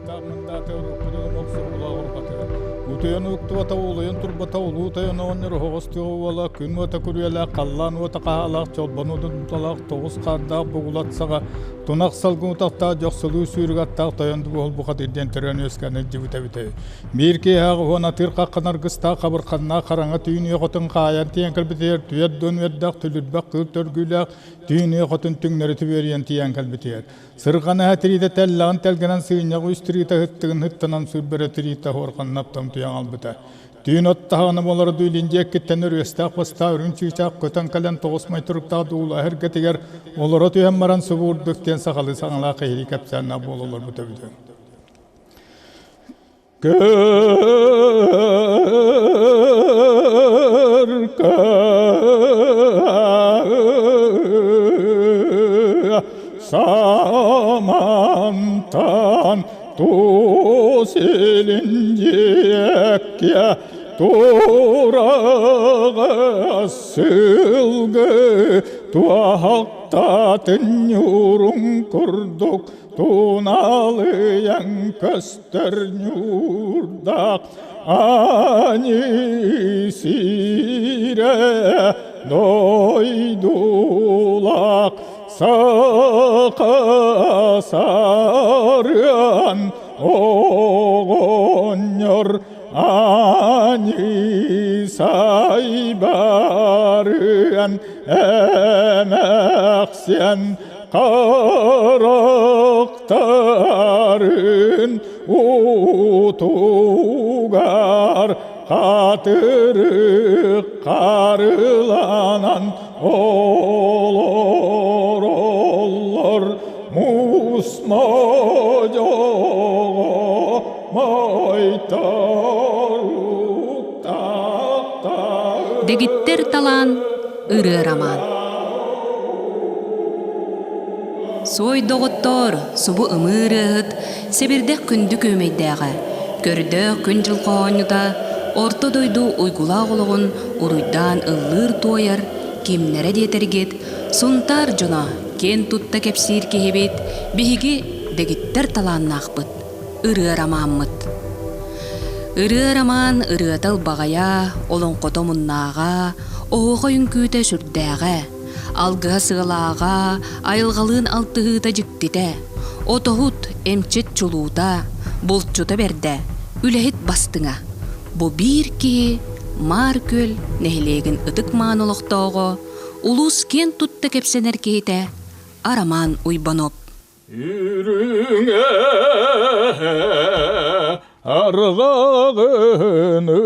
Ааттаах мындаата урукку дьону мохсоҕолоох урҕатыгар. Утуйан уһуктубата, улуйан турбата, улуу тойон оҕонньор оһоҕос тыа уола, күн уота күрүөлээх, халлаан уота хаһаалаах, чолбон уотун тоҕус хаардаах бугулат саҕа, тунах салгын утахтаах, дьохсолуу сүүрүк аттаах тойон буол бухатыыр диэн төрөөн үөскээн илдьибитэ эбитэ. Биир киэһээх уһун атыыр хаххан аргыстаах хабырханнаах хараҥа түүн үөхэтин хаайан тиийэн кэлбитигэр түөрт дуон үөрдээх түлүрбэх кыыл төргүүлээх түүн үөхэтин түҥнэри түбүөрүйэн тиийэн кэлбитигэр Сырҕанаһа тириитэ тэллэҕин тэлгэнэн сыынньаҕы үс тириитэ ыһыттыгын ыһыттанан сүрбэрэ тириитэ оһуорханнаптан туйаҥ албыта. Түүн оттаһаҕына буолара дуу илин диэккиттэн өрүөстээх бастаа үрүҥ чыычаах көтөн кэлэн тоҕус май туруктаах дуулаһа эргэтигэр олоро түһэн баран субуурдук диэн сахалыы саҥалаах киһилии кэпсээннээх буола олорбута эбитэ. Самантан тус илиндиэккэ тураҕа сылгы туоһахтатын ньуурун курдук туналыйан көстөр ньуурдаах ани сирэ дойдулаах саха сарыан оҕонньор ани сайбарыан эмэхсиэн Харахтарын утугар хатырык харыланан олороллор муус модьоҕо мойторуктаахтар Дэгиттэр талаан ырыа роман. Суой доҕоттоор, субу ымыы ырыаһыт, сэбирдэх күндү күөмэйдээҕэ, көрдөөх күн-дьыл хоһоонньута, орто дойду уйгулаах олоҕун уруйдаан ыллыыр-туойар кимнэрэ диэтэргит, Сунтаар дьоно киэн тутта кэпсиир киһибит, биһиги дэгиттэр талааннаахпыт, ырыа ромаммыт. Ырыа роман ырыата ылбаҕайа, олоҥхото омуннааҕа, оһуохай үҥкүүтэ сүрдээҕэ, алгыһа сыалааҕа, айылҕалыын алтыһыыта дьиктитэ, отоһут, эмчит чулуута, булчута бэрдэ, үлэһит бастыҥа. Бу биир киһи Маар Күөл нэһилиэгин ытык-мааны олохтооҕо, улуус киэн тутта кэпсэнэр киһитэ Арамаан Уйбаноп. Үрүҥэ арҕаҕыны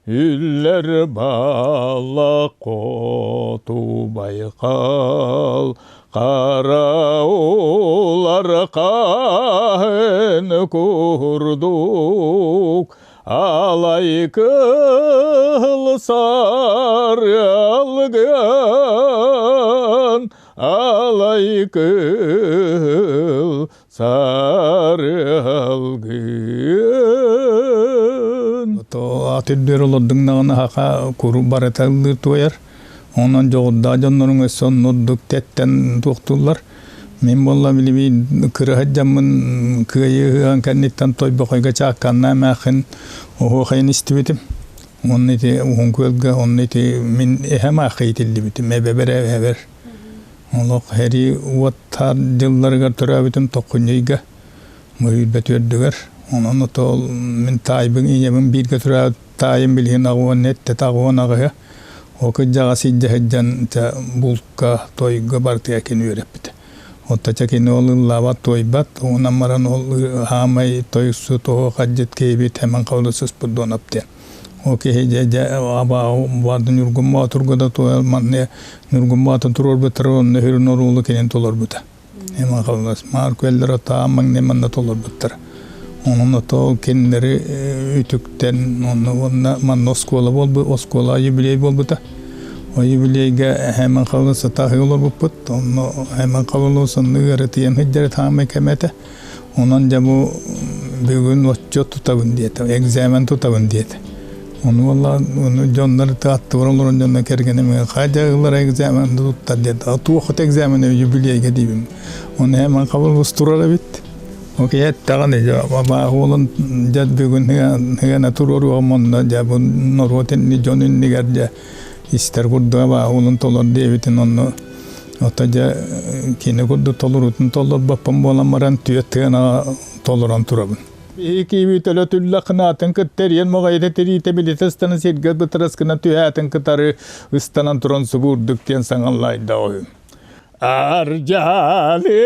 үллэр баала хоту байҕал Караулар хаһын курдук алай кыһыл сарыалгын Алай кыыл сарыалгын. Ат үрдүөр олордуҥнаҕына хаха куру барыта ыллыыр туойар. Онон дьоҕурдаах дьонноруҥ өссө оннурдук тэттэн туохтууллар. Мин буолла билибин кыраһыт дьаммын кыайыы ыһыаҕын кэнниттэн Тойбохойго чаакканнаа эмээххин оһуохайын истибитим. Онно ити Уһун Күөлгэ онно ити мин эһэм аахха иитиллибитим, эбэбэр эбэбэр. Олох сэрии уоттаар дьылларыгар төрөөбүтүм тохсунньу ыйга, Мөһүүрбэт үөрдүгэр. Онон ото мин таайбын ийэбин бииргэ төрөөбүт таайым билигин аҕуон эттэ аҕуон аҕыһа. Ол кырдьаҕас илдьэ сылдьан булка, тойго барытыгар кини үөрэппитэ. Оттон чэ кини ол ыллаабат, туойбат, уонан баран ол хаамай тойуксу тоһо хадьыт киһибит хэмэн хабылы сыспыт дуонап диэн. Ол киһи дьэ дьэ абаа баарды Ньургун Боотурга да туойал манны Ньургун Боотур туруорбуттара онно үрүн оруулу кинин толорбута. Хэмэн хабылас маар күөллэр отаа маҥнай манна толорбуттара. Онон ото кинилэри үтүктэн онно уонна манна оскуола буолбут оскуола юбилей буолбута. Ол юбилейга Хэмэн Хабылы сатаһыы олорбуппут. Онно Хэмэн Хабылы сонно ыарытыйан сылдьар таамай кэмэ этэ. Онон дьэ бу бүгүн отчуот тутабын диэтэ, экзамен тутабын диэтэ. Ону уолла ону дьоннор аттыбар олорон дьонно кэргэним хайда ылар экзамен туттар диэтэ. Туох экзамен юбилейга диибин. Оны Хэмэн Хабыл устурар эбит. Окей, эттэҕин дьэ абааһы дьэ бүгүн ыана туруоруоҕум онно дьэ бу норуот инни дьон иннигэр дьэ истэр курдук абааһы толор диэбитин онно ото дьэ кини курдук толоруутун толорбоппун буолан баран түөрт тыанаҕа толорон турабын. Биһиги төлө түллэ кынаатын кытта эриэн моҕойда тириитэ билитэ ыстанан сиргэ бытырас гына түһээтин кытары ыстанан туран субурдук диэн саҥаллайда ойун. Ардьаалы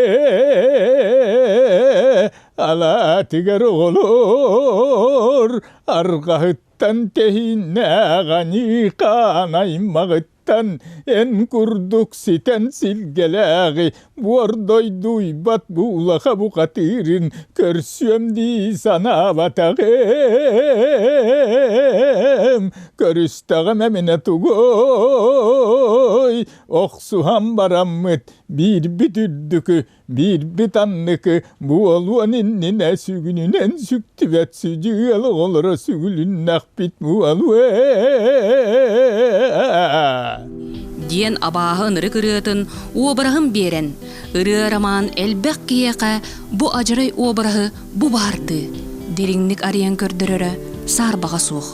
алаатыгар оҕолор арҕаһыттан тэһииннээх аньыыкаан аймаҕыттан эн курдук ситэн силгэлээҕи буор дойдуйбат буулаха бухатыырын көрсүөм дии санаабатаҕым көрүстэҕим эминэ тугуй Охсуһан бараммыт биирбит үрдүкү, биирбит анныкы буолуон иннинэ сүгүнүнэн сүктүбэт сүдьүөл оҕолоро сүгүлүннэхпит буолуо. Диэн абааһы ынырык ырыатын уобараһын биэрэн, ырыа роман элбэх киһиэхэ бу адьарай уобараһы бу баардыы дириҥник арыйан көрдөрөрө саарбаҕа суох.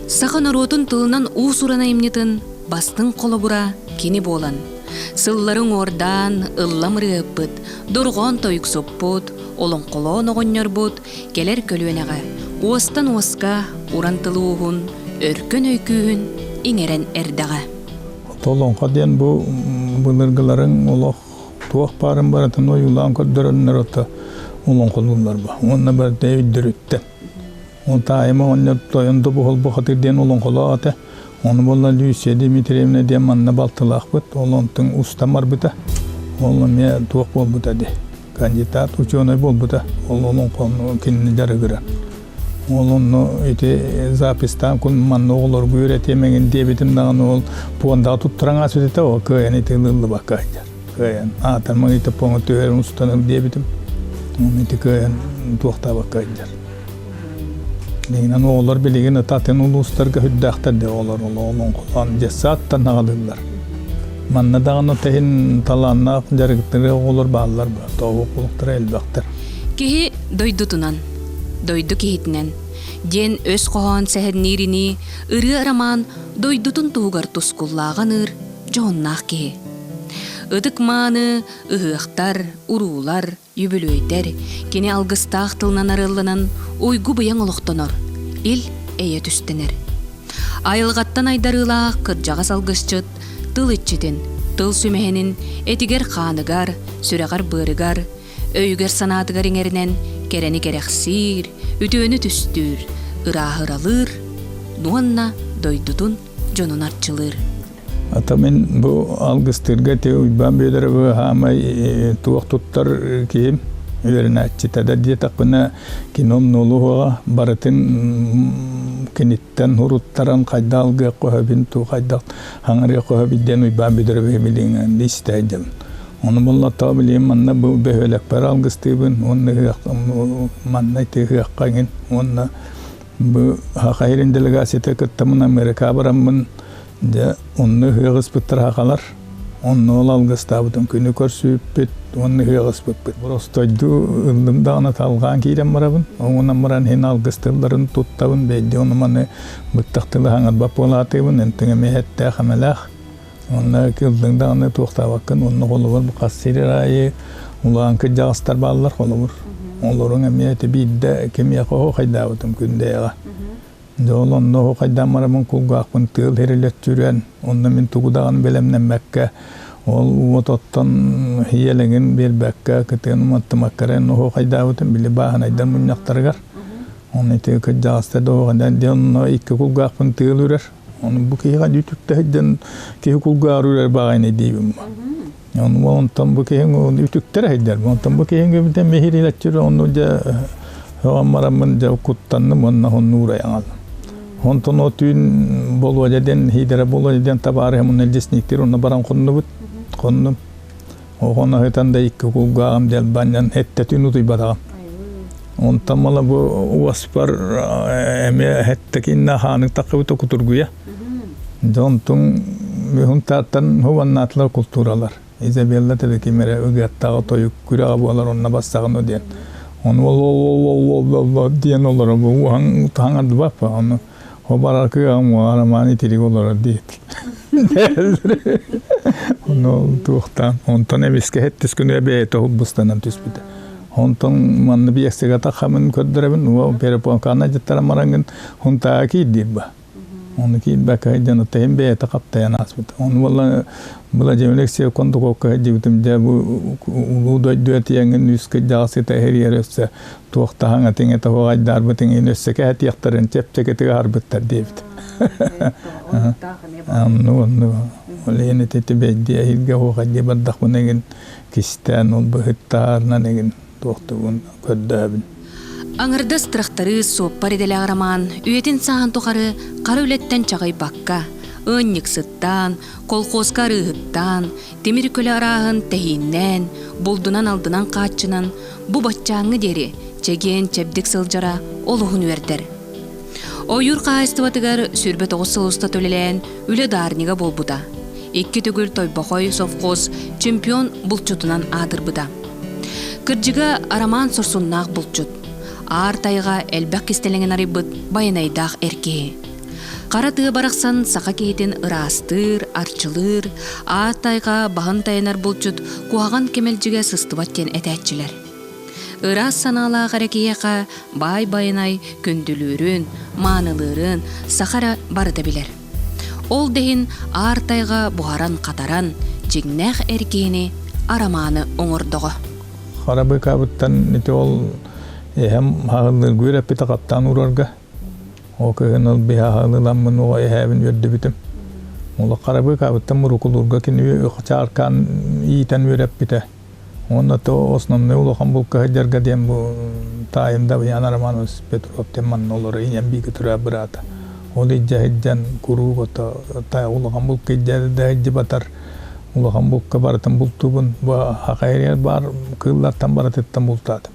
Саха норуотун тылынан уус-уран айымньытын бастыҥ холобура кини буолан, сыллары уҥуордаан ыллам ырыаһыппыт, дорҕоон тойуксуппут, олоҥхолоон оҕонньорбут кэлэр көлүөнэҕэ уостан уоска уран тыл ууһун, өркөн өй күүһүн иҥэрэн эрдэҕэ. Олоҥхо диэн бу былыргыларыҥ олох туох баарын барытын ойуулаан көрдөрөннөр ото олоҥхолууллар бу. Уонна барыта өйдөрүттэн. Ол таайым оҕонньор тойон добуһол бухатыыр диэн олоҥхолоох этэ. Ону буолла Люция Дмитриевна диэн манна балтылаахпыт. Ол онтун устан барбыта. Ол эмиэ туох буолбута дии. Кандидат ученый буолбута. Ол олоҥхону кинини дьарыгыран. Ол онно ити запистаан кун манна оҕолорго үөрэтиэм эҥин диэбитим даҕаны ол пуондаҕа туттаран ааспыт этэ ол кыайан ити ылыллыбакка сылдьар. Кыайан аатар ити поҥо түһэрин устан ыл диэбитим. Оны ити кыайан туохтаабакка сылдьар. Билигин оҕолор билигин атын улуустарга үрдээхтэр де оҕолор олоҥхолоон детсадтан аҕалыыллар. Манна даҕаны тэһин талааннаах дьарыктары оҕолор бааллар ба, тоҕу кулуктара элбэхтэр. Киһи дойдутунан, дойду киһитинэн диэн өс хоһоон сэһэннииринии ырыа роман дойдутун туһугар тускуллааҕын ыыр дьоһуннаах киһи. Ытык мааны ыһыахтар, уруулар, Үбүлүөйдэр кини алгыстаах тылынан арыалланан уйгу-быйаҥ олохтонор, ил-эйэ түстэнэр. Айылҕаттан айдарыылаах кырдьаҕас алгысчыт тыл иччитин, тыл сүмэһинин этигэр-хааныгар, сүрэҕэр-быарыгар, өйүгэр-санаатыгар иҥэринэн кэрэни кэрэхсиир, үтүөнү түстүүр, ырааһыралыыр уонна дойдутун дьонун арчылыыр. Ата мин бу алгыстыырга ти Уйбаан Бүөдөрөбү хаамай туох туттар киһим үөрэнээччитэ да диэтэхпинэ кини умнулуһуоҕа барытын киниттэн уруттаран хайдах алгыах хөбүн туу хайдах хаҥарыах хөбүн диэн Уйбаан Бүөдөрөбү билиҥ истээйдим. Ону буллаттаҕа билиим манна бу бөһүөлэкпэр алгыстыыбын уонна манна ити ыһыахха иҥин уонна бу Саха сирин делегацията кыттаммын Америка бараммын Дьэ, онно ыһыах ыспыттар сахалар. Онно ол алгыстаабытым күнү көрсүбүппүт уонна ыһыах ыспыппыт. Боростойдуу ыллым даҕаны талҕаан киирэн барабын. Оҥунан баран иһин алгыс тылларын туттабын. Бэйдэ ону маны быттах тылы хаҥарбат буолаатыыбын. Ынтыҥ эмиэ эттээх эмэлээх. Онно ыллыҥ даҕаны туохтаабаккын. Онно холобур бу хас сир аайы улахан кырдьаҕастар бааллар холобур. Олоруҥ эмиэ ити биирдэ кимиэхэ оһуохайдаабытым күндэйэҕэ. Дьэ ол онно оһуохайдаан бараммын кулгаахпын тыал иһирилэттирэн, онно мин тугу даҕаны бэлэмнэммэккэ, ол уот оттон ийэлэҥин биэрбэккэ, кытыан уматтымакка эрэ оһуохайдаабытым били бааһынайдар мунньахтарыгар. Оны ити кырдьаҕастар да оһуохайдаан дьэ онно икки кулгаахпын тыал үрэр. Ону бу киһиэхэ дүү түктэ киһи кулгааҕар үрэр баҕайыны диибин. Ону онтон бу киһиҥ үтүктэр эһэйдэр. Онтон бу киһиҥ эбитэ миһирилэччир онну дьэ сөҕөн бараммын дьэ куттанным уонна хоннуур айаҥалым. Онтон о түүн Болуодьа диэн Хиидэрэ Болуодьа диэн табаарыһым уонна лесниктир онно баран хоннубут. Хоннум. Охон аһытан да икки кулгааҕым дьалбанньан эттэ түүн утуйбатаҕым. Онтон мала бу уоспар эмиэ эттэ кинна хаанык таххыбыт кутургуйа. Дьонтун Үһүн-Тааттан хубаннаатылар култууралар. Изабелла Телекимэрэ ыгыаттааҕы тойук күрэҕэ буолар онно бассаҕыну диэн. Ону ол диэн олоро бу уһаҥ таҥардыбаппа ону хобара кыаҕым арамаан итирик олорор диэт. Ону туохтаан онтон эмискэ хэттис күнү бэйэтэ холбустанан түспүтэ. Онтон манна биэстэгэ тахамын көрдөрөбүн, уо перепонканы дьыттаран барангын хунтаа киирдиир ба. Ону киирбэккэ дьон оттоһин бэйэтэ хаптайан ааспыт. Ону буолла Владимир Алексеев Кондуковка сылдьыбытым дьэ бу улуу дойду этиэҥин үс кырдьаҕас ыта иһириэр өссө туох таһаҥа тиҥэ тоһоҕайдаарбытыҥ иһин өссө кэһэтиэхтэрин чэпчэкитик аһарбыттар диэбит. Онну онну ол иһин ити бэйдиэ иһиргэ оһуохайдыы бардахпына игин кистээн ол быһыттаарынан игин туохтугун көрдөөбүн. Аҥардас тырахтарыыс суоппар идэлээх Роман үйэтин сааһын тухары хара үлэттэн чаҕыйбакка, ыанньыксыттаан, колхозка арыыһыттаан, тимир көлө арааһын тэһииннээн, булдунан-алдынан хааччынан бу баччааҥҥы диэри чэгиэн-чэбдик сылдьара олуһун үөрдэр. Ойуур хаһаайыстыбатыгар 29 сыл устата үлэлээн үлэ ударнига буолбута. Икки төгүл Тойбохой совхоз чемпион булчутунан аатырбыта. Кырдьыга, Роман сорсуннаах булчут. Аар тайҕа элбэх кистэлэҥин арыйбыт байанайдаах эр киһи. Хара тыа барахсан саха киһитин ыраастыыр, арчылыыр, аар тайҕа баһын тайанар булчут куһаҕан кэмэлдьигэ сыстыбат диэн этээччилэр. Ыраас санаалаах эрэ киһиэхэ баай байанай күндүлүүрүн, маанылыырын саха эрэ барыта билэр. Ол да иһин аар тайҕа буһаран-хатаран, дьиҥнээх эр киһини арамааны оҥордоҕо. Хара быыкаабыттан ити ол эһэм хаһыллыыргы үөрэппитэ хаптаан уурарга. Ол кыһын ол биһа хаһылыламмын оҕо эһээбин үөрдүбүтүм. Ол хара быыкаабыттан мурукулуурга кини чааркаан иитэн үөрэппитэ. Уонна то основной улахан булка сылдьарга диэн бу таайым Давьян Романович Петров диэн манна олоро ийэм бииргэ төрөөбүт быраата. Ол илдьэ сылдьан куруук ото тай улахан булка илдьэ да сылдьыбатар улахан булка барытын бултуубун бу хахайрыгар баар кыыллартан барытыттан бултаатым.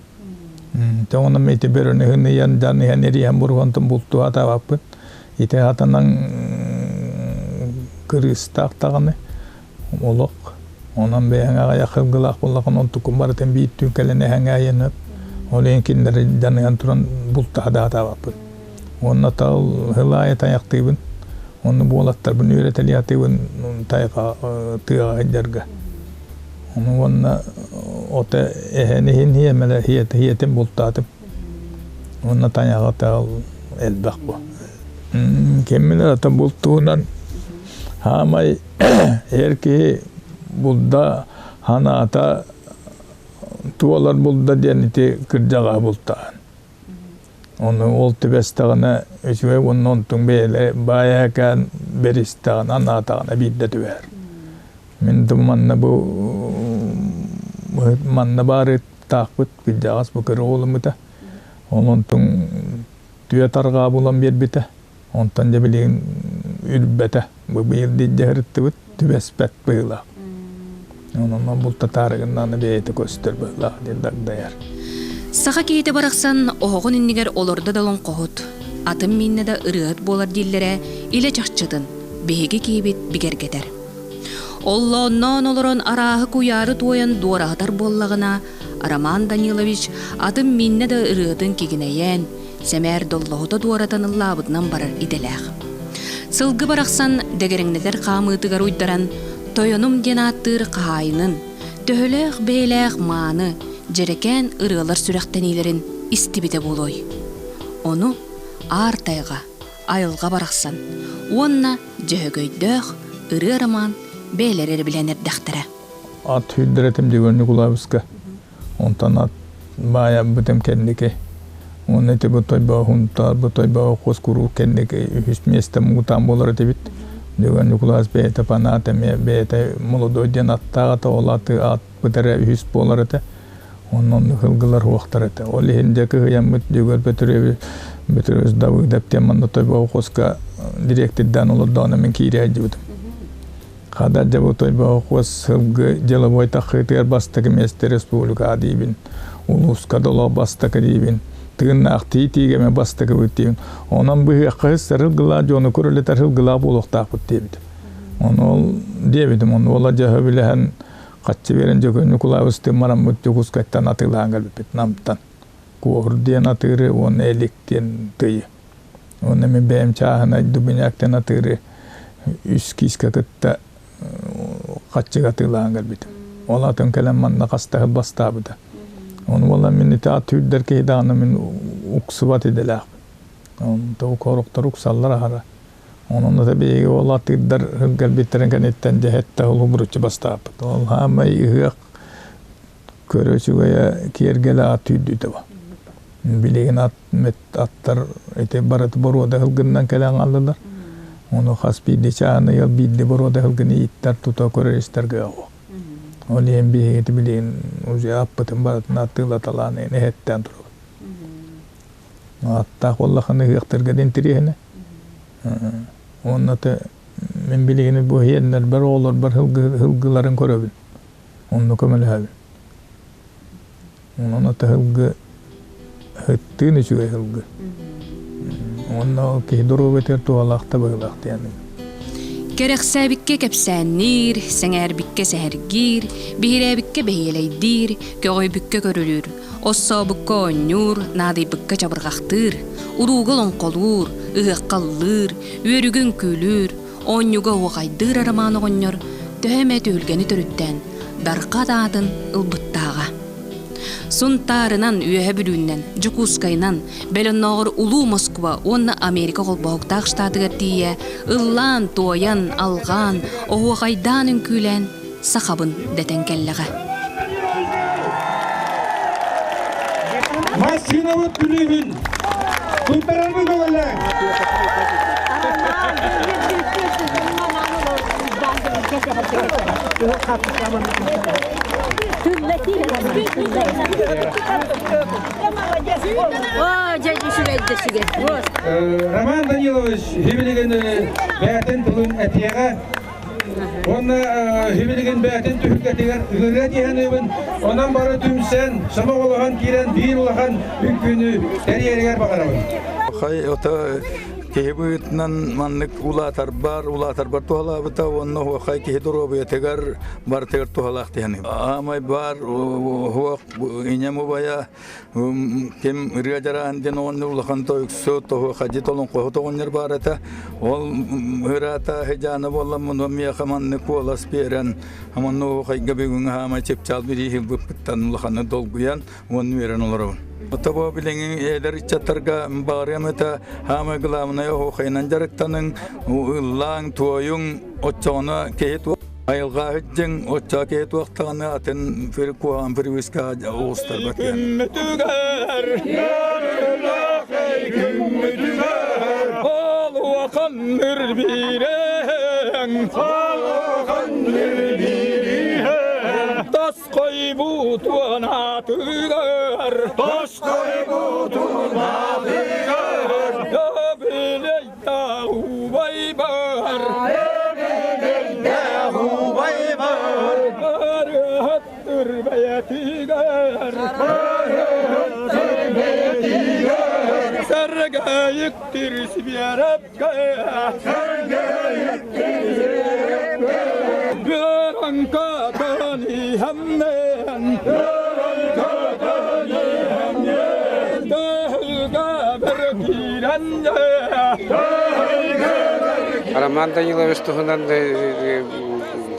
Те онон ити бөрөнү ыһын дьан иһэн ириһэн буруһантан бултуу сатаабаппын. Ити сатанан кырыыстаах даҕаны олох онон бэйэҥ аҕыйах сылгылаах буоллаххына онтуккун барытын биир түүн кэлэн эһэҥ айанып ол иһин кинилэри дьаныһан туран бултаһа да сатаабаппын уонна тал сыл аайы тайахтыыбын онно буолаттарбын үөрэтэлии сатыыбын тайҕа тыаҕа сылдьарга ону уонна ото эһэни иһин хиэмэлэ хиэтин бултаатым уонна тайаҕа тал элбэх бу киммин ата бултуунан Хаамай эр киһи булда ханаата туолар булда диэн ити кырдьаҕаһы бултаан. Ону ол түбэстэҕинэ үчүгэй уонна онтуҥ бэйэлэрэ баайаакаан бэристэҕинэ анаатаҕына биирдэ түбэһэр. Мин да манна бу манна баарыттаахпыт кырдьаҕас бу кыра уолуммута. Ол онтуҥ түө тарҕаа булан биэрбитэ. Онтон дьэ билигин үрбэтэ. Бу быйыл дьаһырыттыбыт, түбэспэт быһыылаах. Онон бултатаарыгынан бэйэтэ көстөр быһыылаах диэн дагдайар. Саха киһитэ барахсан оһоҕун иннигэр олордо да олоҥхоһут, атын мииннэ да ырыаһыт буолар дииллэрэ илэ чахчытын биһиги киһибит бигэргэтэр. Оллоонноон олорон арааһы куйаары туойан дуораһытар буоллаҕына, Роман Данилович атын мииннэ да ырыатын кигинэйэн, сэмээр доллоһута туоратан ыллаабытынан барар идэлээх. Сылгы барахсан дэгэрэҥнэтэр хаамыытыгар уйдаран, тойонум диэн ааттыыр хаһаайынын, төһөлөөх бэйэлээх мааны, дьэрэкээн ырыалар сүрэхтэниилэрин истибитэ буолуой? Ону аар тайҕа, айылҕа барахсан уонна дьөһөгөйдөөх ырыа роман бэйэлэрэ эрэ билэн эрдэхтэрэ. Ат сүүрдэр этим Дьөгүөр Ньукулаабыска. Онтон ат баайарбытым кэнники. Уонна ити бу Тойбоохунтаар, бу Тойбоох хос куруук кэнники үһүс миэстэ муҥутаан буолар этибит. Дьөгүөр Ньукулаас бэйэтэ фанат эмиэ бэйэтэ молодой диэн аттаах ата, ол аты атпыт эрэ үһүс буолар этэ. Онно оннук ылгылар уохтар этэ. Ол иһин дьэ кыһыйаммыт Дьөгүөр Бөтүрүөбү Бөтүрүөс Давыдов диэн манна Тойбоох хоска дириэктирдээн олордоҕуна мин киирэ сылдьыбытым. Хада дьабытой бохуос сылгы деловой таххыытыгар бастакы миэстэ республика диибин, улууска да бастакы диибин, тыыннаах тиитиигэмэ бастакыбыт диибин. Онон быһыахха сырылгылаа дьону көрүлэтэр сылгылаа буолуохтаахпыт диэбитим. Ону ол диэбитим, ону ола дьаһы билэһэн хаччы биэрэн Дьөкүн Ньукулаабыстыын мараммыт Дьокуускайтан атыылаан кэлбиппит Намтан. Куоһур диэн атыыры уонна Элик диэн тыйы. Уонна мин бэйэм чааһынай Дубиняктан атыыры үс киискэ кытта хаччыга атыылаан кэлбитим. Ол атын кэлэн манна хастаһы бастаабыта. Ону буолла мин ити ат үүрдэр киһи даҕаны мин уксубат идэлээхпин. Онто корохтор уксаллар аһара. Онон ата биһиги ол атыырдар кэлбиттэрин кэнниттэн дьэһэттэ улубуруччу бастааппыт. Ол хаамай ыһыах көрө үчүгэйэ киэргэлэ ат үүрдүүтэ бу. Билигин ат аттар ити барыта боруода сылгыннан кэлэн хааллылар. Ону хас биирдии чааһыныгар биирдии боруода сылгыны ииттэр тута көрөр-истэр кыаҕа Ол иһин биһигити билигин уже аппытын барытын атыылаталаан эһэттээн турабыт. Аттаах буоллахына ыһыахтарга да интириэһинэ. Уонна мин билигин бу иһиэннэрбэр оҕолорбор сылгыларын көрөбүн. Онно көмөлөһөбүн. Онон ата сылгы ыттыын үчүгэй сылгы. Уонна киһи доруобуйатыгар туһалаах да быһыылаах диэн. Кэрэхсээбиккэ кэпсээнниир, сэҥээрбиккэ сэһэргиир, биһирээбиккэ бэһиэлэйдиир, көҕүйбүккэ көрүлүүр, оссообукка оонньуур, наадыйбыкка чабырҕахтыыр, урууга олоҥхолуур, ыһыахха ыллыыр, үөрүүгэ үҥкүүлүүр, оонньууга оһуохайдыыр Арамаан оҕонньор төһө эмэ түһүлгэни төрүттээн, Дархат аатын ылбыттааҕа. Сунтаарынан, Үөһэ Бүлүүннэн, Дьокуускайынан, бэл оннооҕор Улуу Москва уонна Америка холбоһуктаах штатыгар тиийэ ыллаан, туойан, алҕаан, оһуохайдаан үҥкүүлээн сахабын дэтэн кэллэҕэ. Массыынабыт күлүүһүн туттарарбыт көҥүллээҥ! Роман Данилович Хибилигин бээтин тылын этиэҕэ уонна Хибилигин бээтин түһүлгэтигэр ыҥырыа диэһэниибин онон бары түмсэн сомоҕолоһон киирэн биир улахан үҥкүүнү тэрийэригэр баҕарабын. Хай ото киһи быһыытынан маннык улаатарбар, улаатарбар туһалаабыта уонна оһуохай киһи доруобуйатыгар барытыгар туһалаах диэн. Аамай баар оһуох иньэм убайа ким ырыа дьараан диэн оҕонньор улахан тойуксут, оһуохайдьыт олоҥхоһут оҕонньор баар этэ. Ол ырыата хыдьаана буолламмын миэхэ маннык куолас биэрэн, манна оһуохайга бүгүҥҥү хаамай чыпчаал бирииһи ылбыппыттан улаханнык долгуйан уонна үөрэн олоробун. Отобо билиҥҥи эдэр ыччаттарга баҕарыам этэ, хаамай главное оһуохайынан дьарыктаныҥ, ыллааҥ, туойуҥ, оччоҕуна киһи айылҕа сылдьыҥ, оччоҕо киһи туохтаҕына атын куһаҕан привычкаҕа оҕустарбат диэн. Күммүтүгэр, күммүтүгэр, Олуохан нырбиирэҥ, Олуохан нырбиирэҥ, Тас хойбутун атыгар, Тас хойбутун атыгар, Өбүлэйдээх убайбар, Өбүлэйдээх убайбар, Барыһыттыр бэйэтигэр, Барыһыттыр бэйэтигэр, Сэргэйиктир сибиэрэпкэ, Сэргэйиктир сибиэрэпкэ, Быраҥкатан иһэмнэн, Быраҥкатан иһэмнэн, Таһылга бэр киирэн Роман Данилович туһунан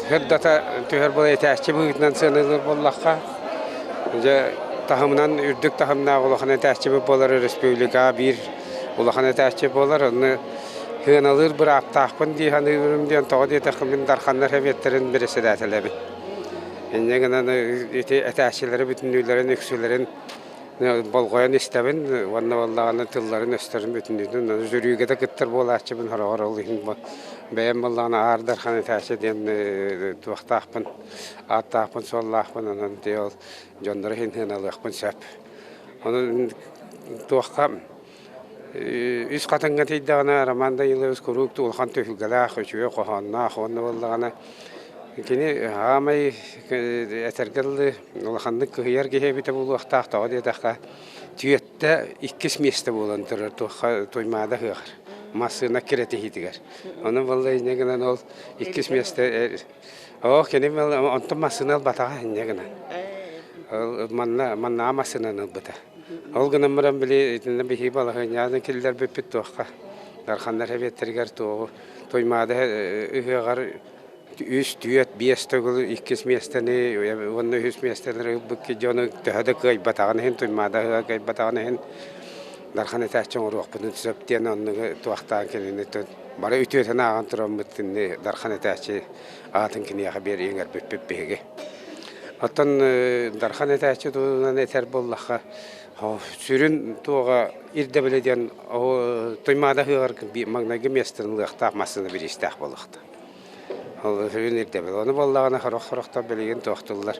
сырдата түһэр буола этээччи быһыытынан сыаналыыр буоллахха, дьэ таһымынан үрдүк таһымнаах улахан этээччибит буолар республикаҕа биир улахан этээччи буолар. Онно сыаналыыр бырааптаахпын дии саныыбын диэн тоҕо диэтэххэ мин Дарханнар Сэбиэттэрин бэрэссэдээтэлэбин. Инньэ гынан ити этээччилэри бүтүннүүлэрин үксүлэрин болҕойон истэбин уонна буоллаҕына тылларын-өстөрүн бүтүннүүтүн жюригэ да кыттар буолааччыбын сороҕор ол иһин бэйэм буоллаҕына Аар Дархан этээччи диэн туохтаахпын ааттаахпын-суоллаахпын онон ол дьоннору иһин сыаналыахпын сөп. Онон туохха Үс хатыҥҥа тиийдэҕинэ Роман Данилович куруук улахан түһүлгэлээх, үчүгэй хоһоонноох уонна буоллаҕына кини аамай этэргэ дылы улаханнык кыһыйар киһи эбитэ буолуохтаах тоҕо диэтэххэ түөттэ иккис миэстэ буолан турар туохха Туймаада ыһыаҕар массыына кирэтиһиитигэр. Ону буолла инньэ гынан ол иккис миэстэ оо кини онтон массыына ылбатаҕа инньэ гынан. Манна маннаҕа массыынаны ылбыта. Ол гынан баран били итиннэ биһиги балаһыанньаны киллэрбиппит туохха Дарханнар эбиэттэригэр туоҕу Туймаада ыһыаҕар үс, түөрт, биэс төгүл иккис миэстэни уонна үһүс миэстэлэри ылбыт дьону төһө да кыайбатаҕын иһин Туймаада ыһыаҕа кыайбатаҕын иһин Дархан этээччи оҥоруохпутун сөп диэн оннугу туохтаан кинини бары үтүөтүн ааҕан тураммыт кинини Дархан этээччи аатын киниэхэ биэр иҥэрбиппит биһиги. Оттон Дархан этээччи туһунан этэр буоллахха, сүрүн туоҕа ирдэбилэ диэн Туймаада ыһыаҕар маҥнайгы миэстэни ылыахтаах массыына бириистээх буолуохтаах. Ол сүрүн ирдэбил. Ону буоллаҕына сорох-сорохтор билигин туохтууллар.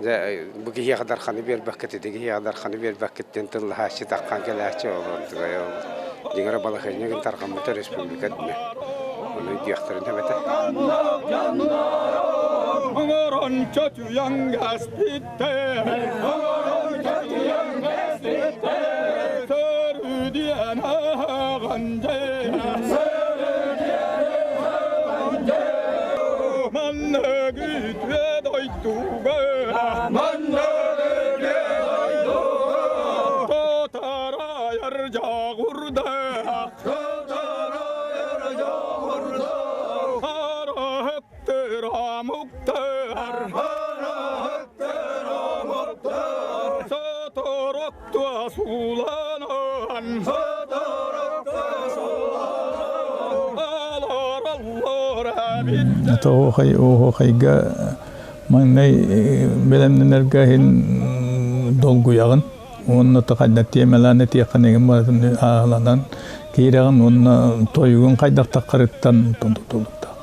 Дьэ, бу киһиэхэ дарханы биэрбэккит, ити киһиэхэ дарханы биэрбэккит диэн тыллаһааччы таххан кэлээччи ол онтугай ол дьиҥэр балаһыанньа гын тарҕаммыта республика үрдүнэн. Ону өйдүөхтэрин сөп этэ. Оҥорон чочуйан гаспиттэр, оҥорон чочуйан гаспиттэр, сөрүдиэн аһаҕан дьэ, Маннык үтүө дойдуга Маннык үтүө дойдуга Тотарайар дьоҕурдаах Тотарайар дьоҕурдаах Хараһыттыр омуктар Хараһыттыр омуктар Соторуттуа сууланан Оһуохай оһуохайга маҥнай бэлэмнэнэргэ иһин долгуйаҕын уонна хайдах тиэмэлээн этиэххин игин барытын ааһыланан киирэҕин уонна тойугун хайдах таххарыттан тутулуктаах.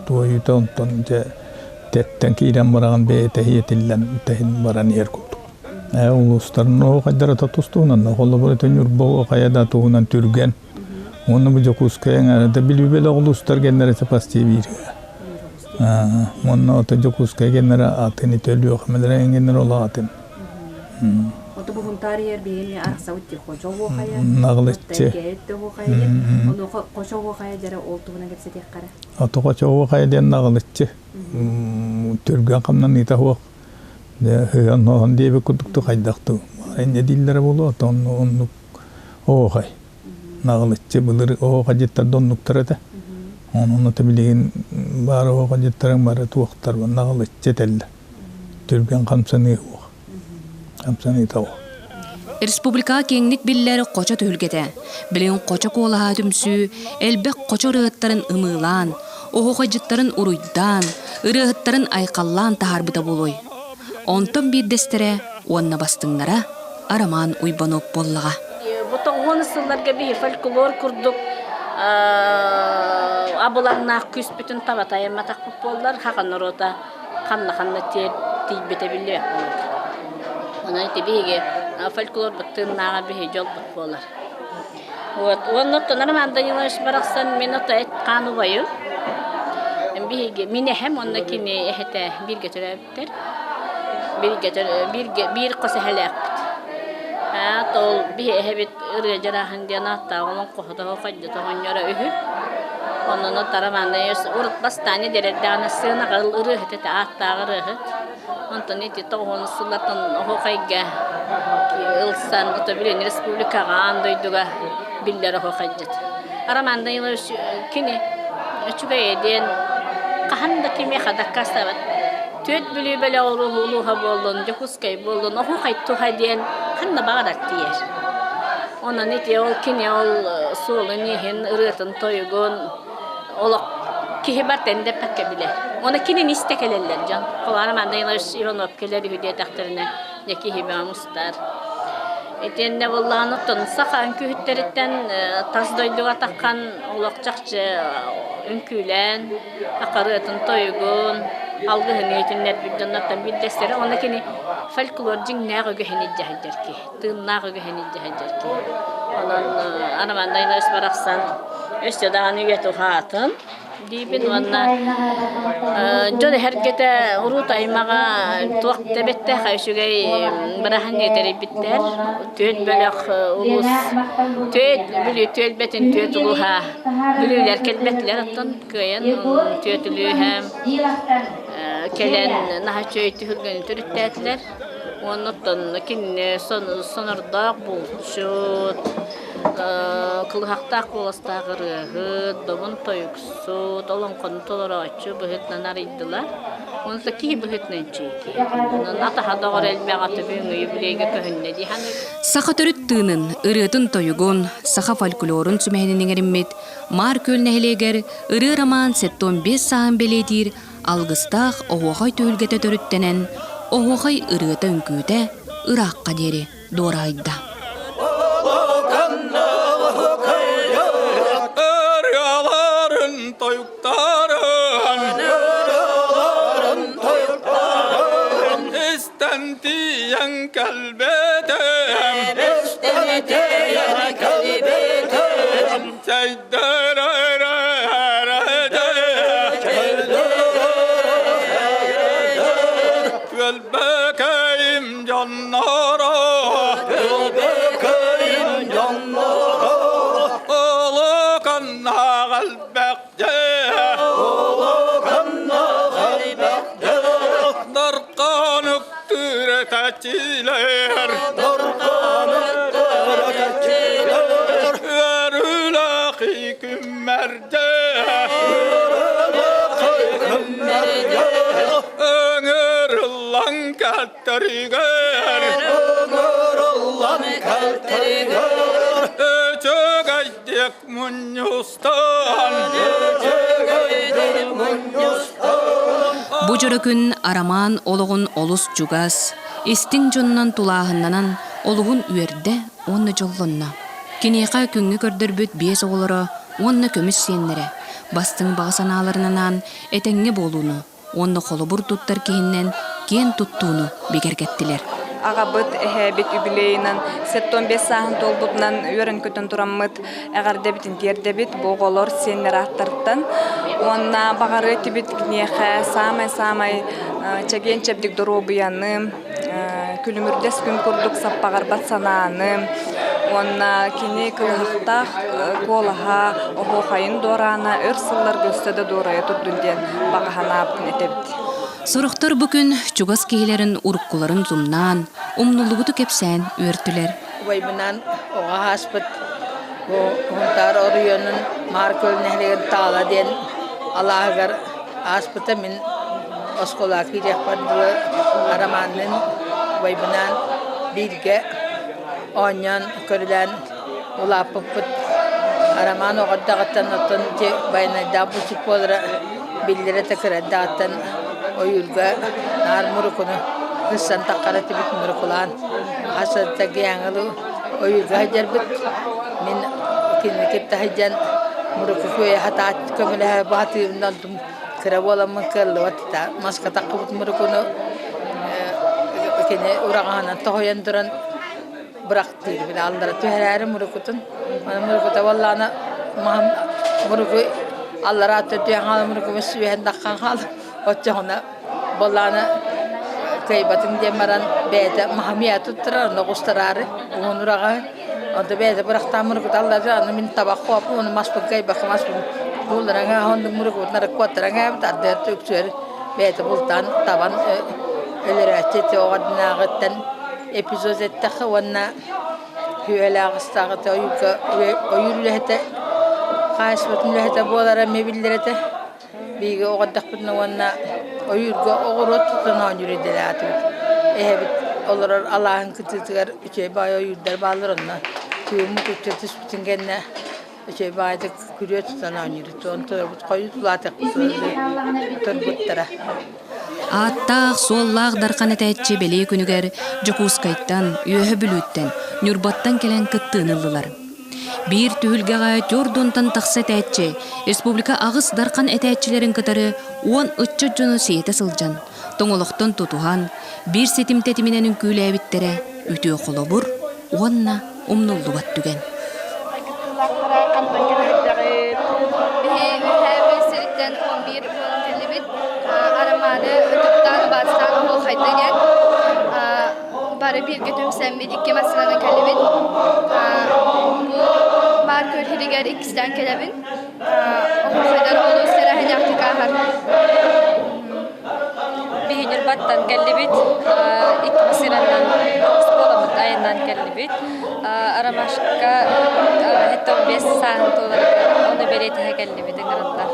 Туойуута онтон дьэ тэттэн киирэн бараҕын бэйэтэ иһитиллэн тэһин баран иһэр курдук. Улуустарын оһуохайдара тустуһунан, холобур, ити Ньурба оһуохайа да туһунан түргэн. Уонна бу Дьокуускай эҥээрэ Бүлүүбэл улуустар геннэрэ почти биир. Уонна ото Дьокуускай геннэрэ атын ити Өлүөхүмэлэрэ эҥгеннэрэ олох атын. Ото бу Һунтаарыйар биһиэни арахсабыт дии Хочо оһуохайа, Наҕылыччы. Кээт оһуохайа, онуоха Хочо оһуохайа дьэрэ ол туһунан кэпсэтиэххэ эрэ. Ото Хочо оһуохайа диэн наҕылыччы. Түргэн хамнаныыта суох. Дьэ, ыһан-оһон диэбит курдук хайдах дуу, инньэ дииллэрэ буолуо, оттон оннук оһуохай. Наҕылыччы былыр оһуохайдьыттар да оннуктар этэ. Онон ото билигин баар оһуохайдьыттарыҥ бары туохтар наҕылыччы этэллэр. Түргэн хамсаныы суох. Хамсаныыта суох. Республикаҕа киэҥник биллэр Хочо түһүлгэтэ. Билигин Хочо куолаһа түмсүү элбэх хочо ырыаһыттарын ымыылаан, оһуохайдьыттарын уруйдаан, ырыаһыттарын айхаллаан таһаарбыта буолуой? Онтон биирдэстэрэ уонна бастыҥнара Арамаан Уйбанов буоллаҕа. Бу тоҕуон сылларга биһи фольклор курдук абылаҥнаах күүспүтүн таба тайамматахпыт буоллар, хаха норуота ханна-ханна тиийбитэ биллибэт буолар. Онон ити биһиги фольклорбут тыыннааҕа биһи дьолбут буолар. Вот. Уонна оттон Роман Данилович барахсан мин ото эт-хаан убайым. Биһиги мин эһэм уонна кини эһэтэ бииргэ төрөөбүттэр. Бииргэ бииргэ биир хос эһэлээхпит. Аа ол биһи эһэбит Ырыа Дьарааһын диэн ааттаах олоҥхоһута хайдата оҕонньоро үһү. Онон Роман Данилович урут бастаан эдэрэрдэҕинэ сыанаҕа ырыаһыт этэ, ааттаах ырыаһыт. Онтон ити тоҕуһун сыллартан оһуохайга ылсан, ото билин республикаҕа, аан дойдуга биллэр оһуохайдьыт. Роман Данилович кини үчүгэйэ диэн хаһан да кимиэхэ даккаастаабат. Түөрт Бүлүү бөлөх улууһа буоллун, Дьокуускай буоллун, оһуохай туһа диэн ханна баҕарар тиийэр. Онон ити ол кини ол суолун иһин, ырыатын-тойугун олох киһи барыта эндэппэккэ билэр. Уонна кинини истэ кэлэллэр дьон. Холоон Роман Данилович Иванов кэлэр үһү диэтэхтэринэ, дьэ киһи бөҕө мустар. Итиэннэ буоллаҕына оттон саха үҥкүүһүттэриттэн тас дойдуга таххан олох чахчы үҥкүүлээн, акарыатын тойугун, алгыһын иһитиннэрбит дьоннортон биирдэстэрэ. Уонна кини фольклор дьиҥнээх үгэһин илдьэ сылдьар киһи, тыыннаах үгэһин илдьэ сылдьар киһи. Онон Роман Данилович барахсан өссө даҕаны үйэ туһаатын диибин уонна дьон эһэргэтэ урут аймаҕа туох да бэттээх үчүгэй бырааһынньыгы тэрийбиттэр. Түөрт бөлөх улуус түөрт Бүлүү түөлбэтин түөрт улууһа Бүлүүлэр кэлбэтилэр оттон кыайан түөрт үлүүһэ. Кэлэн наһаа үчүгэй түһүлгэни төрүттээтилэр. Уонна оттон кинини сонордоох булчут, кылыһахтаах куоластаах ырыаһыт, добун тойуксут, олоҥхону толорооччу быһыытынан арыйдылар. Онто киһи быһыытынан үчүгэй. Онон атаһа доҕор элбэх аты бүгүҥҥү юбилейга көһүннэ дии саныыбын. Саха төрүт тыынын, ырыатын-тойугун, саха фольклорун сүмэһинин иҥэриммит Маар Күөл нэһилиэгэр ырыа роман 75 сааһын бэлиэтиир алгыстаах оһуохай түһүлгэтэ төрүттэнэн, оһуохай ырыата-үҥкүүтэ ыраахха диэри дуораһыйда. Ырыаларын тойуктарын истэн тиийэн кэлбэтим Түөлбэкэйим дьонноро Түөлбэкэйим дьонноро Улуканнаах элбэх дьэ Улуканнаах элбэх дьэ Дархан үктүүр этээччилэр Дархан үктүүр этээччилэр Үөрүүлээх күммэрдэ Үөрүүлээх күммэрдэ Ыҥырыллан кэлтэригэр Ыҥырыллан кэлтэригэр Үчүгэйдик мунньустан Үчүгэйдик мунньустан Бу дьоро күн Арамаан олоҕун олус чугас, истиҥ дьонунан тулааһыннанан олуһун үөрдэ уонна дьоллонно. Киниэхэ күҥҥэ көрдөрбүт биэс оҕолоро уонна көмүс сиэннэрэ бастыҥ баҕа санааларынан этэҥҥэ буолууну уонна холобур туттар киһиннэн киэн туттууну бигэргэттилэр. Аҕабыт, эһээбит юбилейынан 75 сааһын туолбутунан үөрэн-көтөн тураммыт эҕэрдэбитин тиэрдэбит бу оҕолор сиэннэр ааттарыттан уонна баҕарыа этибит киниэхэ саамай-саамай чэгиэн-чэбдик доруобуйаны, күлүмүрдэс күн курдук саппаҕырбат санааны уонна кини кылыһахтаах куолаһа оһуохайын дуораана өр сылларга өссө да дуорайа турдун диэн баҕа санаабытын этэбит. Сорохтор бу күн чугас киһилэрин уруккуларын тумнаан, умнуллубуту кэпсээн үөртүлэр. Убайбынаан оҕо ааспыт бу Сунтаар оройуонун Маар Күөл нэһилиэгин Таала диэн алааһыгар ааспыта мин оскуолаҕа киириэхпэр дылы Арамаанныын убайбынаан бииргэ оонньоон көрүлээн улааппыппыт. Арамаан оҕо эрдэҕиттэн оттон ити байанайдаах булчут буолара биллэрэ да кыра эрдэҕиттэн ойуурга наар мурукуну сыссан таххара этибит мурукулаан хас да гиаҥылы ойуурга сылдьарбыт. Мин кинини кытта сылдьан муруку күөйэ хатаат көмөлөһө баһатыырынан кыра буоламмын кыаллыбат маска таххыбыт мурукуну кини ураҕаһынан тоһуйан туран бырахтыыр били аллара түһэрээри мурукутун аны мурукута буоллаҕына маһым муруку аллараа түһэн хаалан мурукум үөһэн таххан хаалар оччоҕуна буоллаҕына кыайбатым диэн баран бэйэтэ маһым ийэ туттарар онно оҕустараары уһун ураҕаһы Онто бэйэтэ бырахтаан мурукута аллара аны мин табах хооппун уонна маспын кыайбакка маспын бууллараҥа оннук мурукубутун арыккуоттараҥ ээбит ардыгар үксүгэр бэйэтэ бултаан табан өлөрөөччү ити оҕо эрдинээҕиттэн эпизод эттэххэ уонна үөлээх ыстааҕыта ойуурга ойуур үлэһитэ хаһаайыстыбатын үлэһитэ буолара эмиэ биллэр этэ. Биһиги оҕо эрдэхпитинэ уонна ойуурга оҕуруот тутан оонньуур идэлээх этибит. Эһэбит олорор алааһын кытыытыгар үчүгэй баҕайы ойуурдар бааллар онно тыыммыт үкчэ түспүтүн кэннэ үчүгэй баҕайытык күрүө тутан оонньуурбут. Онтон хойут улаатыахпыт турбуттара. Ааттаах, суоллаах Дархан этээччи бэлиэ күнүгэр Дьокуускайтан, Үөһэ Бүлүүттэн, Ньурбаттан кэлэн кыттыыны ыллылар. Биир түһүлгэҕэ түөрт тахса этээччи республика аҕыс дархан этээччилэрин кытары 10 ыччат дьону сиэтэ сылдьан, тоҥолохтон тутуһан, биир ситим тэтиминэн үҥкүүлээбиттэрэ үтүө холобур уонна умнуллубат түгэн. Биһи үөһээ сириттэн 11 буолан кэллибит. Арамааны ытыктаан, убаастаан оһуохайдыы диэн бары бииргэ түмсэммит икки массыынанан кэллибит. Бу баар көрүһүрүгэр иккистээн кэлэбин. Оһуохайдар олус тэрээһиннээхтик ааһар. Ньурбаттан кэллибит. Икки массыынанан оскуолабыт айаннаан кэллибит. Ромашка 75 сааһын туоларыгар ону бэлиэтэһэ кэллибит ыҥырыллар.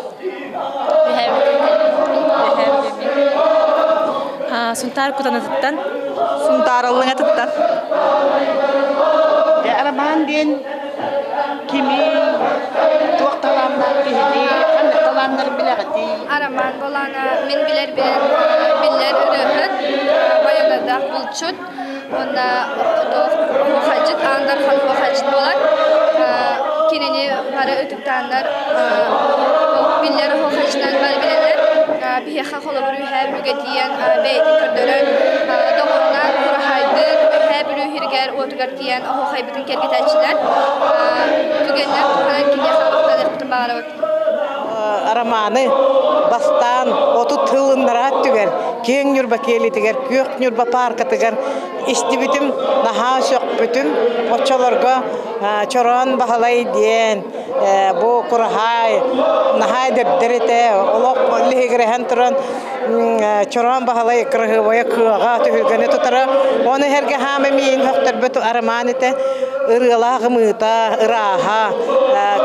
Сунтаар Кутанатыттан. Сунтаар Аллыҥатыттан. Роман диэн кими, туох талааннаах киһини, ханнык талааннарын билэҕитий? Роман Болана мин билэр билэр биллэр ырыаһыт, байанайдаах булчут уонна оһуохайдьыт, Аан Дархан оһуохайдьыт буолар. Кинини бары ытыктааннар биллэр оһуохайдьытынан бары билэллэр. Биһиэхэ холобур үһээ Бүлүүгэ тиийэн бэйэтин көрдөрөн, доҕорунан Кураһаайдыыр Үһээ Бүлүү иһиригэр уотугар тиийэн оһуохайбытын кэргэтээччилэр. Түгэннэр туһанан киниэхэ махтаныахпытын баҕарабыт. Романы бастаан 30 сыл ыннараа өттүгэр Киэҥ Ньурба киэлитигэр Күөх Ньурба пааркатыгар истибитим, наһаа сөхпүтүм. Оччолорго Чороон Баһылай диэн бу Кураһаай наһаа дэбдэр этэ. Олох лиһигирэһэн туран Чороон Баһылай кыраһыабайа кыаҕа түһүлгэни тутара. Ону эһэргэ хаама миин хөхтөрбүт арамаан этэ. Ырыалаах ымыыта, ырааһа,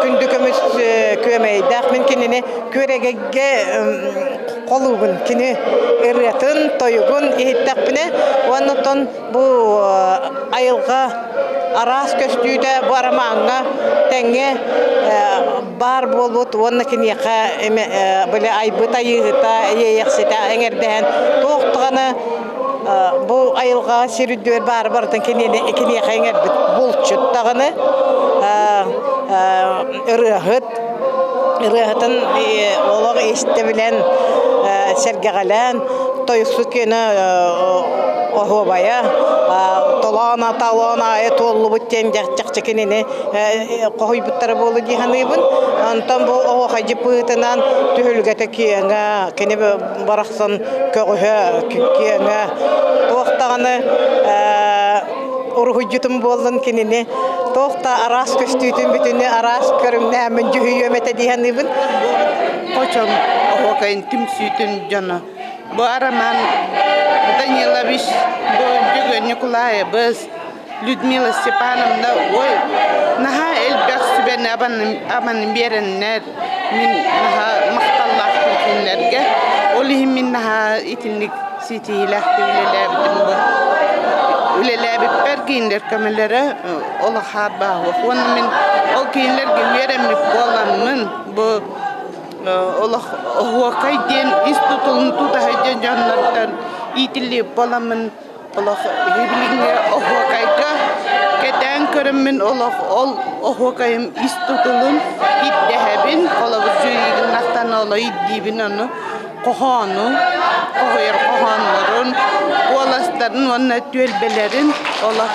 күндү көмүс күөмэйдээх. Мин кинини күөрэгэйгэ холуубун. Кини ырыатын, тойугун иһиттэхпинэ уонна оттон бу айылҕа араас көстүүтэ бу арамааҥҥа тэҥҥэ баар буолбут уонна киниэхэ били айбыт айыыһыта, иэйэхситэ эҥэрдэһэн туох даҕаны бу айылҕа сир үрдүгэр баары барытын киниэхэ иҥэрбит булчут даҕаны ырыаһыт ырыаһытын олох истэ билэн сэргэҕэлээн тойуксут киэнэ оһуобайа толоон талоон аайы туоллубут диэн чахчы кинини хоһуйбуттара буолуо дии саныыбын. Онтон бу оһуохайдьыт быһыытынан түһүлгэтэ киэҥэ, кини барахсан көҕүһэ киэҥэ, туох даҕаны уруһуйдьутум буоллун кинини туох да араас көстүүтүн бүтүнү араас көрүҥнээммин дьүһүйүөм этэ дии саныыбын. Хочом оһуокайын түмсүүтүн дьоно бу Роман Данилович, бу Дьөгүөр Ньукулаайабыс, Людмила Степановна ой наһаа элбэх сүбэни абаны биэрэннэр мин наһаа махталлаахпын кинилэргэ. Ол иһин мин наһаа итинник ситиһиилээхтик үлэлээбитим бу. Үлэлээбиппэр кинилэр көмөлөрө олох бааһуох. Уонна мин ол кинилэргэ үөрэммит буоламмын бу олох оһуокай диэн ис тутулун тутаһай диэн дьоннортон иитиллибит буоламмын Олох билиҥҥи оһуокайга кэтээн көрөммүн олох ол оһуокайым ис тутулун ирдэһэбин, холобур дьүөрүгүннахтан оло ирдиибин ону хоһоону, хоһуйар хоһооннорун, куоластарын уонна түөлбэлэрин олох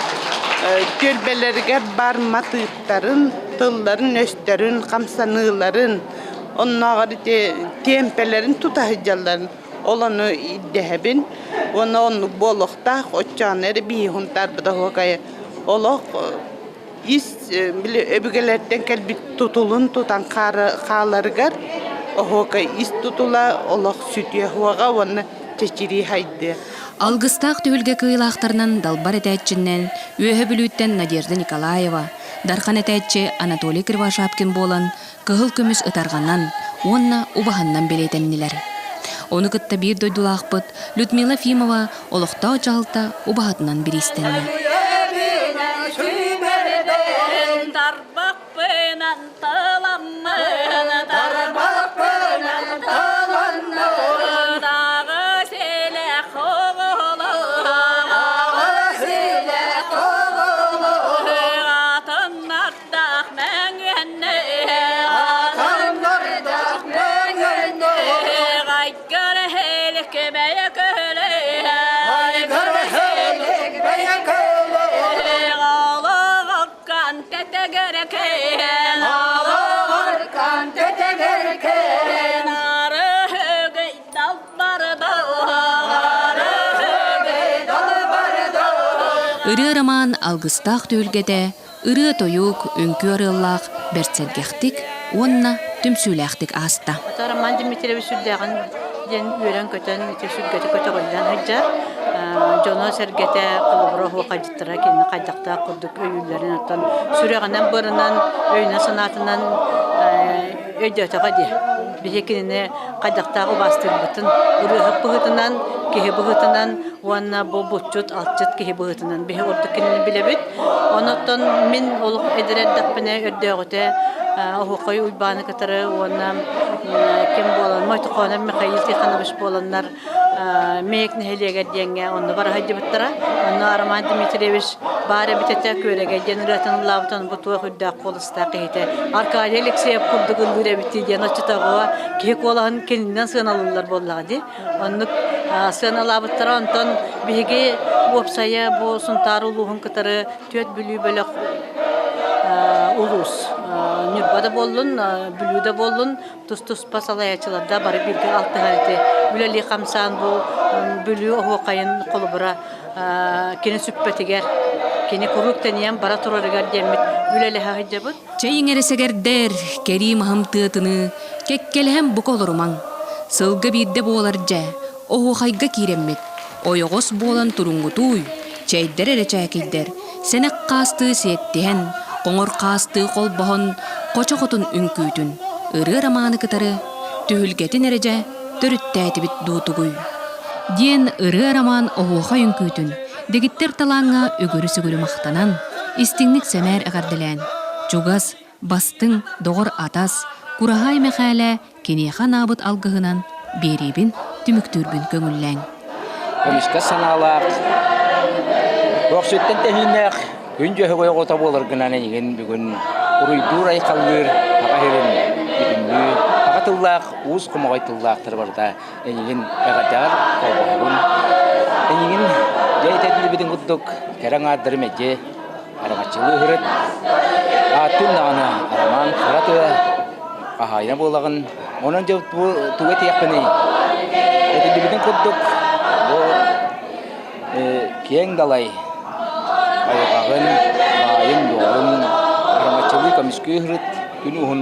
түөлбэлэригэр баар матыыптарын, тылларын-өстөрүн, хамсаныыларын, оннооҕор ити тиэмпэлэрин тута сылдьалларын Ол ону ирдэһэбин уонна оннук буолуохтаах оччоҕуна эрэ биһи Һунтаарбыт оһуокайа олох ис били өбүгэлэртэн кэлбит тутулун тутан хааларыгар оһуокай ис тутула олох сүтүө суоҕа уонна чэчирии хайдыа. Алгыстаах түһүлгэ кыайыылаахтарынан далбар этээччинэн Үөһэ Бүлүүттэн Надежда Николаева, Дархан этээччи Анатолий Кривошапкин буолан кыһыл көмүс ытарҕанан уонна убаһаннан бэлиэтэннилэр. Ону кытта биир дойдулаахпыт Людмила Ефимова олохтоох дьаһалта убаһатынан бириистэннэ. Ырыа роман алгыстаах түһүлгэтэ ырыа-тойук, үҥкүү арыаллаах бэрт сэргэхтик уонна түмсүүлээхтик ааста. Роман Дмитриевич сүрдээҕин. диэн үөрэн-көтөн ити сүргэтэ көтөҕүллэн сылдьар. Дьоно-сэргэтэ холобура оһуохайдьыттара кинини хайдахтаах курдук өйүүллэрин оттон сүрэҕинэн-быарынан, өйүнэн-санаатынан өйдөөтөҕө дии. Биһи кинини хайдахтаах убаастыырбытын ырыаһыт быһыытынан, киһи быһыытынан уонна бу булчут, алчыт киһи быһыытынан биһи ордук кинини билэбит. Онон мин олох эдэр эрдэхпинэ өрдөөҕүтэ Оһуохай Уйбааны кытары уонна ким буолан Мойтохонов Михаил Тихонович буоланнар Мэйик нэһилиэгэр диэҥҥэ онно бара сылдьыбыттара. Онно Роман Дмитриевич баар эбит этэ, Күөрэгэй диэн ырыатын ыллаабытын бу туох үрдээх куоластаах киһитэ Аркадий Алексеев курдук ыллыыр эбит диэн оччотооҕуга киһи куолаһын кининэн сыаналыыллар буоллаҕа дии. Оннук сыаналаабыттара. Онтон биһиги уопсайа бу Сунтаар улууһун кытары Түөрт Бүлүү бөлөх улуус. Ньурба да буоллун, Бүлүү да буоллун, тус-туспа салайааччыларда бары бииргэ алтыһар ити үлэлии хамсаан бу Бүлүү оһуохайын холобура кини сүппэтигэр, кини куруук тэнийэн бара турарыгар диэммит үлэлэһэ сылдьабыт. Чэйиҥ эрэ сэгэрдэр, кэрии маһым тыатыныы, кэккэлэһэн бука олорумаҥ. Сылга биирдэ буолар дьэ, оһуохайга киирэммит, ойоҕос буолан туруҥҥутууй, чэйдэр эрэ чээкийдэр, сэнэх хаастыы сиэттиһэн, хоҥор хаастыы холбоһон, хочо хотун үҥкүүтүн, ырыа романы кытары түһүлгэтин эрэ дьэ төрүттээтибит дуу тугуй? Диэн ырыа роман оһуохай үҥкүүтүн дэгиттэр талааҥҥа үгүрү-сүгүрү махтанан, истиҥник сэмээр эҕэрдэлээн, чугас, бастыҥ доҕор-атас Кураһаай Мэхээлэ киниэхэ анаабыт алгыһынан биэриибин түмүктүүрбүн көҥүллээҥ. Көмүскэ санаалаах, Бөхсүттэн тэһииннээх күн дьөһөгөй оҕото буоларгынан эйигин бүгүн уруйдуур-айхаллыыр Саха сирин бүтүннүү саха тыллаах уус хомоҕой тыллаахтар барыта эйигин эҕэрдэҕэр холбоһобун. Эйигин дьэ этэрдибитин курдук кэрэ аҥаардары мэлдьи араҥаччылыы ыһырыт. Ааттыын даҕаны Арамаан хара тыа хаһаайына буолаҕын. Онон дьэ бу тугу этиэхпиний? Этиллибитин курдук бу киэҥ далай айылҕаҕын, баайын-дуолун араҥаччылыы көмүскүү ыһырыт күн уһун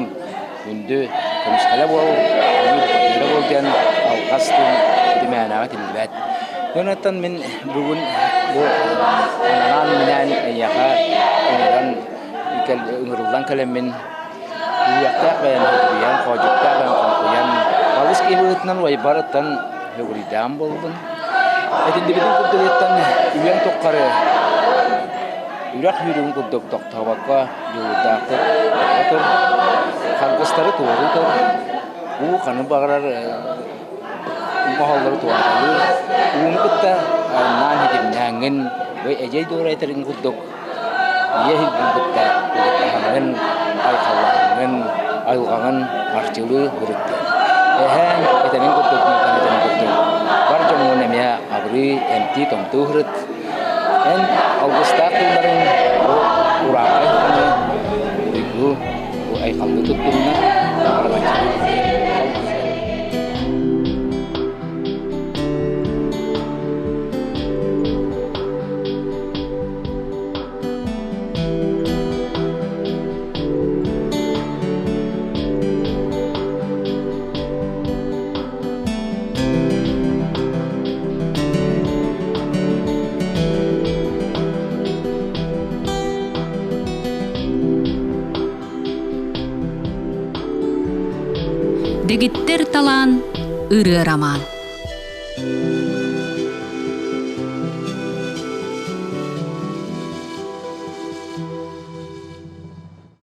күндү көмүскэлэ буол, бухатыыра буол диэн алҕас тыл ити мээнэҕэ этиллибэт. Онон мин бүгүн бу анаан-минээн эйиэхэ ыҥыран ыҥырыллан кэлэммин үүйэхтээх бэйэм хойгуйан, хоодьуктаах бэйэм хоҥкуйан, балыс киһи быһыытынан уойбарыттан хөгүрүйдээн буоллун. Этиллибитин курдугуттан үйэҥ туххары үрэх сүүрүгүн курдук тохтообокко дьулуурдаахтык бара тур, харгыстары туоруу тур, уу ханы баҕарар моһоллору туораталыыр, ууну кытта айаннаан ситимнээҥҥин, бу эдьиэй Дора этэрин курдук ийэ иһиргин кытта угуттаһаҥҥын, айхаллаһаҥҥын, айылҕаҕын арчылыы ырыттын. Эһээҥ этэрин курдук, этэрин курдук бар дьоҥҥун эмиэ абырыы, эмтии-томтуу ырыт. Эн алгыстаах тылларыҥ бу ураахай ханы уруйгу бу айхаллыы туттунна, арабаччылыы Дэгиттэр талаан ырыа роман.